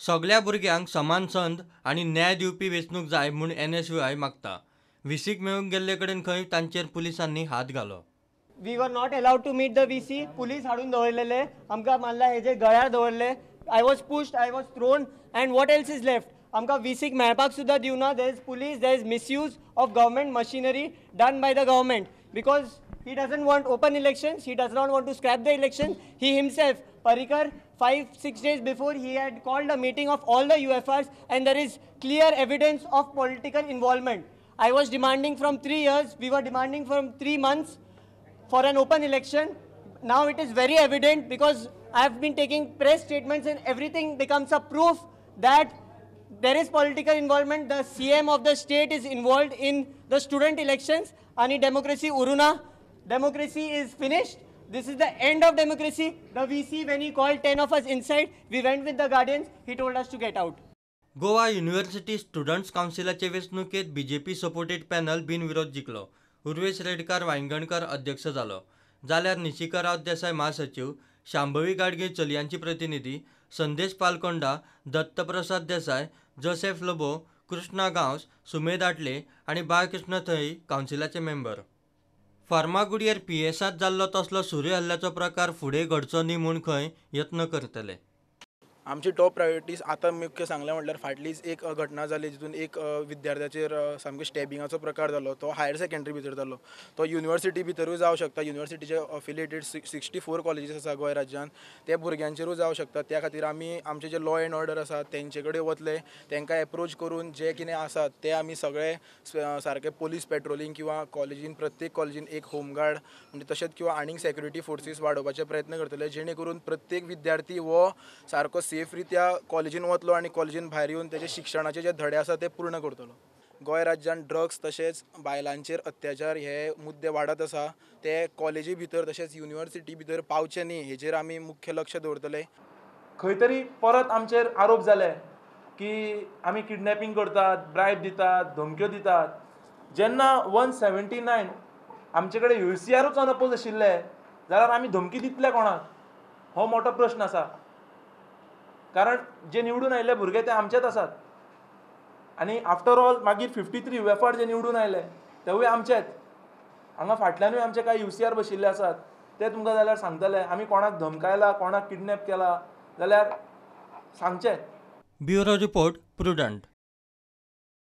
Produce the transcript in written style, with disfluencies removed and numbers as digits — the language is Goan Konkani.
सगल्या भुरग्यांक समान संद आनी न्याय दिवपी वेंचणूक जाय म्हूण एनएसयूआय मागता. व्हीसीक मेळूंक गेल्ले कडेन खंय तांचेर पुलिसांनी हात घालो. We were not allowed to meet the VC. Police हाडून दवरलेले, आमकां मारला, हेजे गळ्यार दवरले. I was pushed, I was thrown, and what else is left? आमकां व्हीसीक मेळपाक सुद्दां दिवना. There is police, there is misuse of government machinery done by the government because he doesn't want open elections, he does not want to scrap the elections. He himself, Parrikar, 5-6 days before, he had called a meeting of all the UFRs, and there is clear evidence of political involvement. I was demanding from 3 years, we were demanding from 3 months for an open election. Now it is very evident because I have been taking press statements and everything becomes a proof that there is political involvement. The CM of the state is involved in the student elections. Ani democracy uruna. Democracy is finished. This is the end of democracy. The VC, when he called 10 of us inside, we went with the guardians. He told us to get out. Goa university students कावन्सिलाचे वेंचणुकेंत बीजेपी सपोर्टेड पॅनल बिनविरोध जिखलो. उर्वेश रेडकार वायंगणकर अध्यक्ष जालो, जाल्यार निशिका रावत देसाय महासचीव, शांभवी गाडगे चलयांची प्रतिनिधी, संदेश पालकोंडा, दत्तप्रसाद देसाय, जोसेफ लोबो, कृष्णा गांवस, सुमेध आटले आनी बाळकृष्ण थळी कावन्सिलाचे मेंबर. फार्मागुडयेर पीएसांत जाल्लो तसलो सुरी हल्ल्याचो प्रकार फुडें घडचो न्ही म्हूण खंय यत्न करतले. आमची टॉप प्रायोरिटीज आतां मुख्य सांगलें म्हटल्यार फाटलीच एक घटना जाली जितून एक विद्यार्थ्याचेर सामको स्टॅबिंगाचो प्रकार जालो. तो हायर सेकंडरी भितर जालो, तो युनिवर्सिटी भितरूय जावं शकता. युनिवर्सिटीचे अफिलिएटेड 64 कॉलेजीस आसा गोंय राज्यांत, ते भुरग्यांचेरूय जावं शकता. त्या खातीर आमी आमचे जे लॉ एंड ऑर्डर आसा तेंचे कडेन वतले, तांकां एप्रोच करून जे कितें आसा ते आमी सगळे सारके पोलीस पेट्रोलिंग किंवा कॉलेजीन प्रत्येक कॉलेजीन एक होमगार्ड म्हणजे तशेंच किंवा आनीक सेक्युरिटी फोर्सीस वाडोवपाचे प्रयत्न करतले, जेणे करून प्रत्येक विद्यार्थी हो सारको सेफ रित्या कॉलेजीन वतलो आनी कॉलेजीन भायर येवन तेजे शिक्षणाचे जे धडे आसा ते पूर्ण करतलो. गोंय राज्यान ड्रग्स तशेंच बायलांचेर अत्याचार हे मुद्दे वाडत आसा, ते कॉलेजी भितर तशेंच युनिवर्सिटी भितर पावचे न्ही हेजेर आमी मुख्य लक्ष दवरतले. खंय तरी परत आमचेर आरोप जाले की आमी किडनॅपिंग करतात, ब्रायब दितात, धमक्यो दितात. जेन्ना 179 आमचे कडेन UCRूच अनअपोज आशिल्ले जाल्यार आमी धमकी दितले कोणाक, हो मोठो प्रश्न आसा. कारण जे निवडून आयिल्ले भुरगे ते आमचेच आसात आनी आफ्टर ऑल मागीर 53 UFR जे निवडून आयले तेवूय आमचेच. हांगा फाटल्यानूय आमचे कांय UCR बशिल्ले आसात, ते तुमकां जाल्यार सांगतले आमी कोणाक धमकायला, कोणाक किडनॅप केला जाल्यार सांगचे. Bureau report, Prudent.